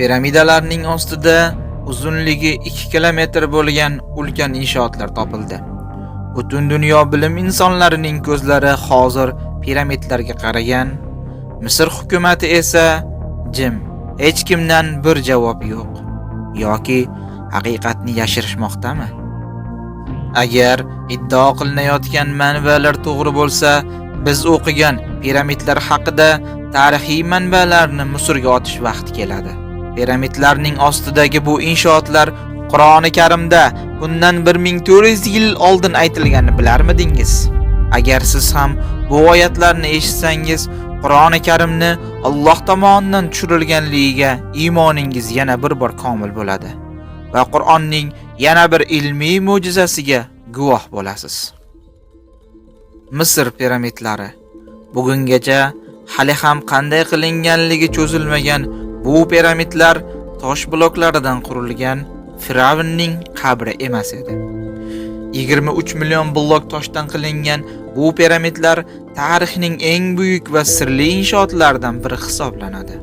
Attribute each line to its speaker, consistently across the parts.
Speaker 1: Piramidalarning ostida uzunligi 2 kilometr bo'lgan ulkan inshootlar topildi. Butun dunyo bilim insonlarining ko'zlari hozir piramidlarga qaragan. Misr hukumati esa jim, hech kimdan bir javob yo'q. Yoki haqiqatni yashirishmoqdami? Agar iddao qilinayotgan manbalar to'g'ri bo'lsa, biz o'qigan piramidlar haqida tarixiy manbalarni Misrga otish vaqti keladi. Piramidlarning ostidagi bu inshootlar Qur'oni Karimda bundan 1400 yil oldin aytilganini bilarmidingiz? Agar siz ham bu oyatlarni eshitsangiz, Qur'oni Karimni Alloh tomonidan tushirilganligiga iymoningiz yana bir bor komil bo'ladi va Qur'onning yana bir ilmiy mo'jizasiga guvoh bo'lasiz. Misr piramidlari bugungacha hali ham qanday qilinganligi cho'zilmagan bu piramidlar tosh bloklaridan qurilgan Firavnning qabri emas edi. 23 million blok toshdan qilingan bu piramidlar tarixning eng buyuk va sirli inshootlaridan biri hisoblanadi.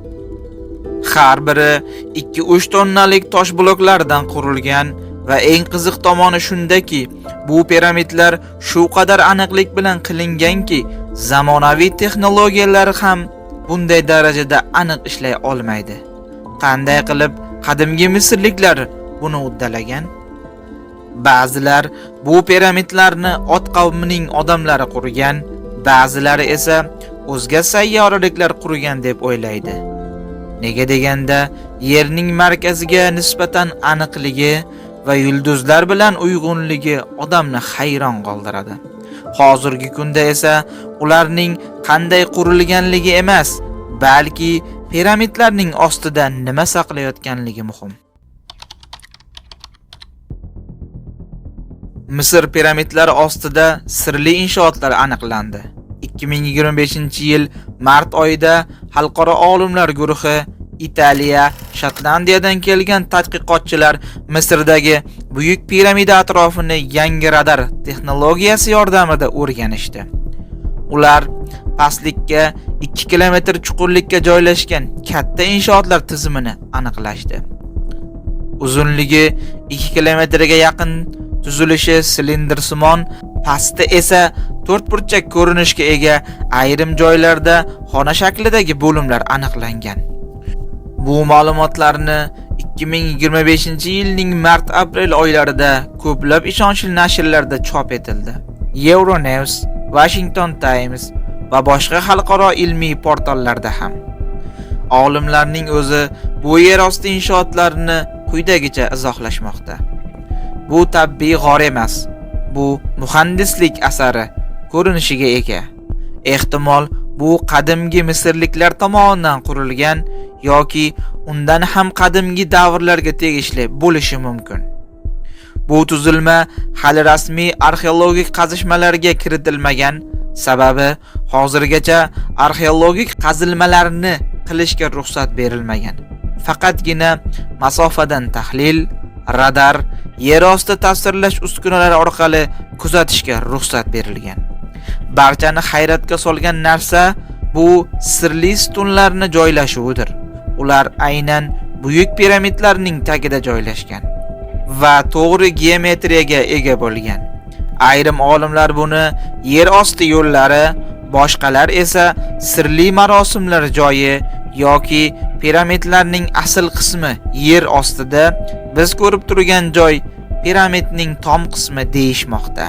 Speaker 1: Har biri 2-3 tonnalik tosh bloklaridan qurilgan va eng qiziq tomoni shundaki, bu piramidlar shu qadar aniqlik bilan qilinganki, zamonaviy texnologiyalar ham bunday darajada aniq ishlay olmaydi. Qanday qilib qadimgi misrliklar buni uddalagan? Ba'zilar bu piramidlarni ot qavmining odamlari qurgan, ba'zilari esa o'zga sayyoraliklar qurgan deb o'ylaydi. Nega deganda, Yerning markaziga nisbatan aniqligi va yulduzlar bilan uyg'unligi odamni hayron qoldiradi. Hozirgi kunda esa ularning qanday qurilganligi emas, balki piramidlarning ostida nima saqlayotganligi muhim. Misr piramidlari ostida sirli inshootlar aniqlandi. 2025-yil mart oyida xalqaro olimlar guruhi Italiya, Shotlandiyadan kelgan tadqiqotchilar Misrdagi Buyuk piramida atrofini yangi radar texnologiyasi yordamida o'rganishdi. Ular pastlikka 2 kilometr chuqurlikka joylashgan katta inshootlar tizimini aniqlashdi. Uzunligi 2 kilometrga yaqin, tuzilishi silindrsimon, pasti esa to'rtburchak ko'rinishga ega ayrim joylarda xona shaklidagi bo'limlar aniqlangan. Bu ma'lumotlarni 2025-yilning mart-aprel oylarida ko'plab ishonchli nashrlarda chop etildi. Euronews, Washington Times va boshqa xalqaro ilmiy portallarda ham. Olimlarning o'zi bu yerosti inshootlarini quyidagicha izohlashmoqda. Bu tabiiy g'or emas, bu muhandislik asari ko'rinishiga ega. Ehtimol bu qadimgi misrliklar tomonidan qurilgan yoki undan ham qadimgi davrlarga tegishli bo'lishi mumkin. Bu tuzilma hali rasmiy arxeologik qazishmalarga kiritilmagan, sababi hozirgacha arxeologik qazilmalarni qilishga ruxsat berilmagan. Faqatgina masofadan tahlil, radar, yerosti tasvirlash uskunalari orqali kuzatishga ruxsat berilgan. Barchani hayratga solgan narsa bu sirli ustunlarni joylashuvidir. Ular aynan buyuk piramidlarning tagida joylashgan va to'g'ri geometriyaga ega bo'lgan. Ayrim olimlar buni yer osti yo'llari, boshqalar esa sirli marosimlar joyi yoki piramidlarning asl qismi yer ostida, biz ko'rib turgan joy piramidning tom qismi deyishmoqda.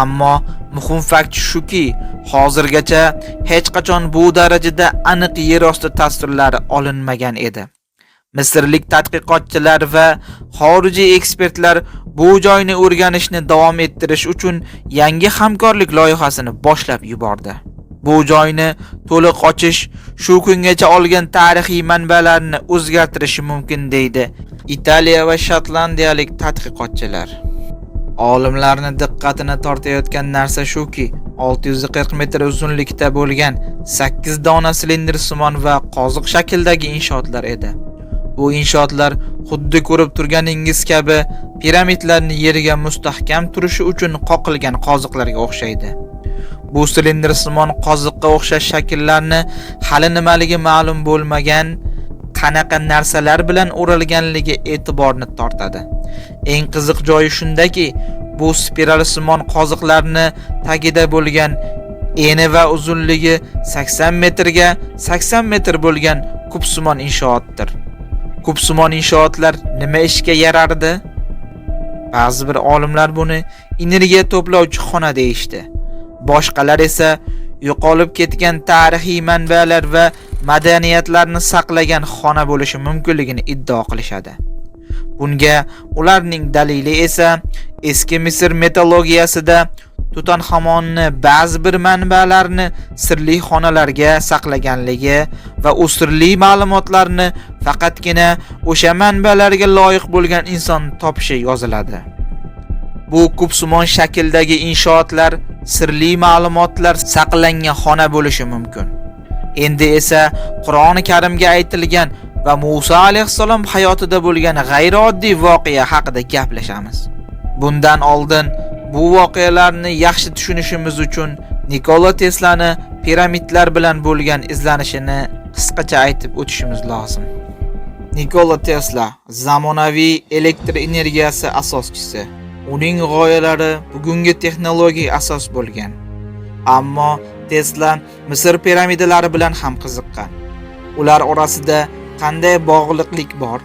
Speaker 1: Ammo muhim fakt shuki, hozirgacha hech qachon bu darajada aniq yer osti tasvirlari olinmagan edi. Misrlik tadqiqotchilar va xorijiy ekspertlar bu joyni o'rganishni davom ettirish uchun yangi hamkorlik loyihasini boshlab yubordi. Bu joyni to'liq ochish shu kungacha olgan tarixiy manbalarni o'zgartirishi mumkin, deydi Italiya va Shotlandiyalik tadqiqotchilar. Olimlarni diqqatini tortayotgan narsa shuki, 640 metr uzunlikda bo'lgan 8 dona silindrsimon va qoziq shaklidagi inshootlar edi. Bu inshootlar xuddi ko'rib turganingiz kabi piramidlarni yerga mustahkam turishi uchun qoqilgan qoziqlarga o'xshaydi. Bu silindrsimon qoziqqa o'xshash shakllarni hali nimaligi ma'lum bo'lmagan qanaqa narsalar bilan o'ralganligi e'tiborni tortadi. Eng qiziq joyi shundaki, bu spiralsimon qoziqlarni tagida bo'lgan eni va uzunligi 80 metrga 80 metr bo'lgan kubsimon inshootdir. Kubsimon inshootlar nima ishga yarardi? Ba'zi bir olimlar buni energiya to'plovchi xona deyishdi. Boshqalar esa yo'qolib ketgan tarixiy manbalar va madaniyatlarni saqlagan xona bo'lishi mumkinligini iddao qilishadi. Bunga ularning dalili esa eski Misr mitologiyasida Tutanxamonni ba'zi bir manbalarni sirli xonalarga saqlaganligi va u sirli ma'lumotlarni faqatgina o'sha manbalarga loyiq bo'lgan inson topishi yoziladi. Bu kubsimon shakldagi inshootlar sirli ma'lumotlar saqlangan xona bo'lishi mumkin. Endi esa Qur'oni Karimga aytilgan va Musa alayhissalom hayotida bo'lgan g'ayrioddiy voqea haqida gaplashamiz. Bundan oldin bu voqealarni yaxshi tushunishimiz uchun Nikola Teslani piramidlar bilan bo'lgan izlanishini qisqacha aytib o'tishimiz lozim. Nikola Tesla zamonaviy elektr energiyasi asoschisi. Uning g'oyalari bugungi texnologiya asos bo'lgan. Ammo Tesla Misr piramidalari bilan ham qiziqqan. Ular orasida qanday bog'liqlik bor?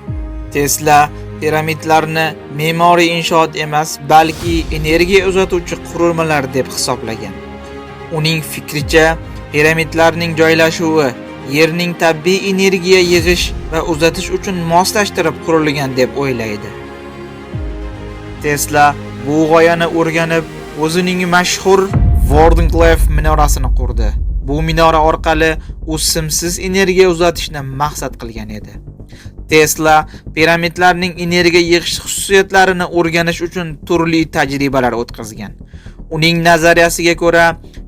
Speaker 1: Tesla piramidlarni me'moriy inshoot emas, balki energiya uzatuvchi qurilmalar deb hisoblagan. Uning fikricha, piramidlarning joylashuvi Yerning tabiiy energiya yig'ish va uzatish uchun moslashtirib qurilgan deb o'ylaydi. Tesla bu g'oyani o'rganib, o'zining mashhur Wardenclyffe minorasini qurdi. Bu minora orqali u simsiz energiya uzatishni maqsad qilgan edi. Tesla piramidlarning energiya yig'ish xususiyatlarini o'rganish uchun turli tajribalar o'tkazgan. Uning nazariyasiga ko'ra,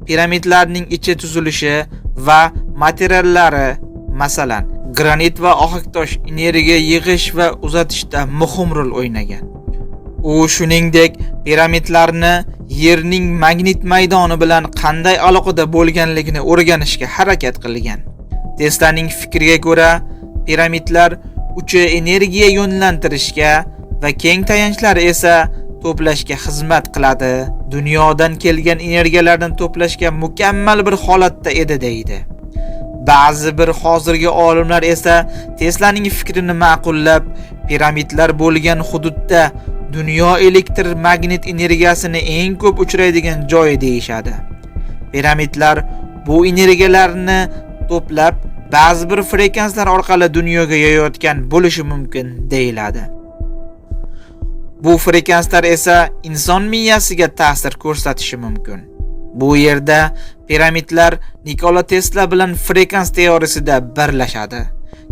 Speaker 1: piramidlarning ichi tuzilishi va materiallari, masalan, granit va ohaktosh energiya yig'ish va uzatishda muhim rol o'ynagan. U shuningdek piramidlarni Yerning magnit maydoni bilan qanday aloqada bo'lganligini o'rganishga harakat qilgan. Teslaning fikriga ko'ra, piramidlar uchi energiya yo'naltirishga va keng tayanchlari esa to'plashga xizmat qiladi. Dunyodan kelgan energiyalarni to'plashga mukammal bir holatda edi deydi. Ba'zi bir hozirgi olimlar esa Teslaning fikrini ma'qullab, piramidlar bo'lgan hududda dunyo elektr magnit energiyasini eng ko'p uchraydigan joyi deyishadi. Piramidlar bu energiyalarni to'plab, ba'zi bir frekvenslar orqali dunyoga yoyayotgan bo'lishi mumkin deyiladi. Bu frekvenslar esa inson miyasiga ta'sir ko'rsatishi mumkin. Bu yerda piramidlar Nikola Tesla bilan frekvens teoriyasida birlashadi.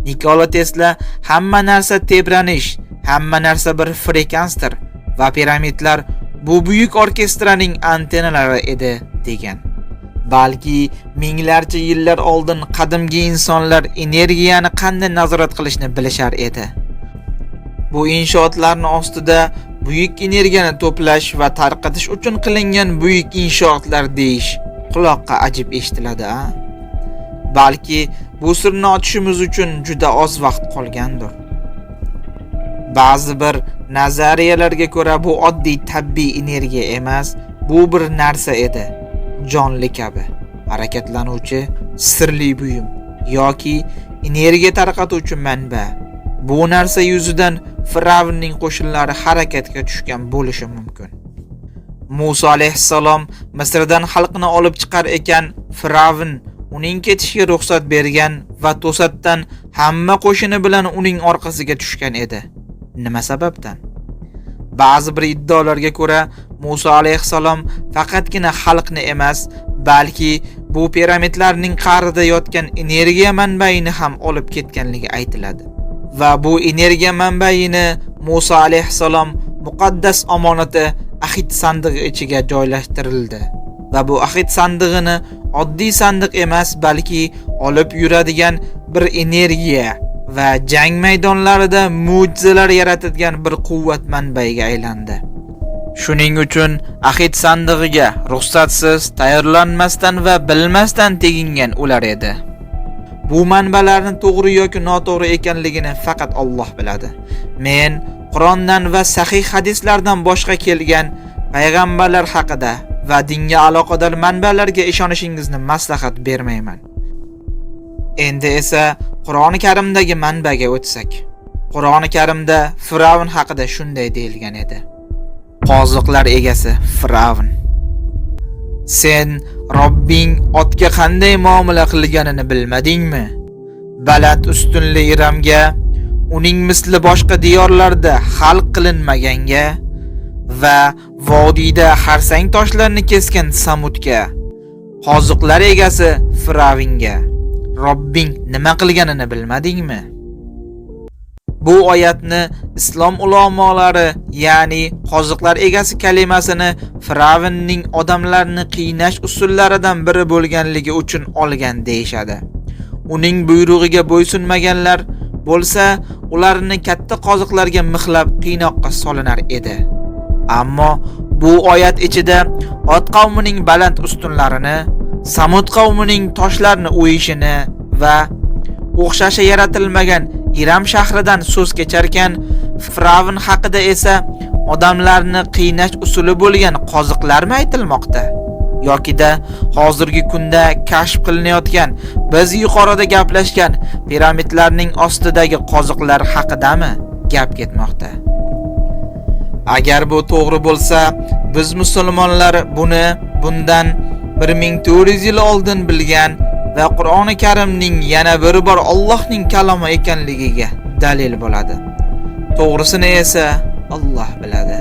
Speaker 1: Nikola Tesla hamma narsa tebranish, hamma narsa bir frekvensdir va piramidlar bu buyuk orkestraning antennalari edi degan. Balki minglarcha yillar oldin qadimgi insonlar energiyani qanday nazorat qilishni bilishar edi. Bu inshootlarni ostida buyuk energiyani to'plash va tarqatish uchun qilingan buyuk inshootlar deyish quloqqa ajib eshitiladi, a? Balki bu sirni ochishimiz uchun juda oz vaqt qolgandir. Ba'zi bir nazariyalarga ko'ra bu oddiy tabiiy energiya emas, bu bir narsa edi. Jonli kabi harakatlanuvchi sirli buyum yoki energiya tarqatuvchi manba. Bu narsa yuzidan Fir'avnning qo'shinlari harakatga tushgan bo'lishi mumkin. Musa alayhissalom Misrdan xalqni olib chiqar ekan, Fir'avn uning ketishiga ruxsat bergan va to'satdan hamma qo'shini bilan uning orqasiga tushgan edi. Nima sababdan? Ba'zi bir iddaolarga ko'ra, Musa alayhissalom faqatgina xalqni emas, balki bu piramidlarning qa'rida yotgan energiya manbaini ham olib ketganligi aytiladi. Va bu energiya manbaini Musa alayhissalom muqaddas omonati ahid sandig'i ichiga joylashtirildi. Va bu ahid sandig'ini oddiy sandiq emas, balki olib yuradigan bir energiya va jang maydonlarida mo'jizalar yaratadigan bir quvvat manbaiga aylandi. Shuning uchun ahid sandig'iga ruxsatsiz, tayyorlanmasdan va bilmasdan tegingan ular edi. Bu manbalarning to'g'ri yoki noto'g'ri ekanligini faqat Alloh biladi. Men Qur'ondan va sahih hadislardan boshqa kelgan payg'ambarlar haqida va dinga aloqador manbalarga ishonishingizni maslahat bermayman. Endi esa Qur'oni Karimdagi manbaga o'tsak. Qur'oni Karimda Fir'avn haqida shunday deyilgan edi: Qoziqlar egasi Fir'avn. Sen Robbing otga qanday muomala qilganini bilmadingmi? Baland ustunli Iramga, uning misli boshqa diyorlarda xalq qilinmaganga va vodiyda xarsang toshlarni kesgan Samudga, qoziqlar egasi Fir'avnga Robbing nima qilganini bilmadingmi? Bu oyatni islom ulamolari, ya'ni qoziqlar egasi kalimasini Fir'avnning odamlarni qiynash usullaridan biri bo'lganligi uchun olgan deyishadi. Uning buyrug'iga bo'ysunmaganlar bo'lsa, ularni katta qoziqlarga mixlab qiynoqqa solinar edi. Ammo bu oyat ichida Ot qavmining baland ustunlarini, Samud qavmining toshlarni o'yishini va o'xshashi yaratilmagan Iram shahridan so'z kecharkan, Fir'avn haqida esa odamlarni qiynash usuli bo'lgan qoziqlarmi aytilmoqda? Yokida hozirgi kunda kashf qilinayotgan, biz yuqorida gaplashgan piramidlarning ostidagi qoziqlar haqidami gap ketmoqda? Agar bu to'g'ri bo'lsa, biz musulmonlar buni bundan 1400 yil oldin bilgan va Qur'oni Karimning yana bir bor Allohning kalomi ekanligiga dalil bo'ladi. To'g'risini esa Alloh biladi.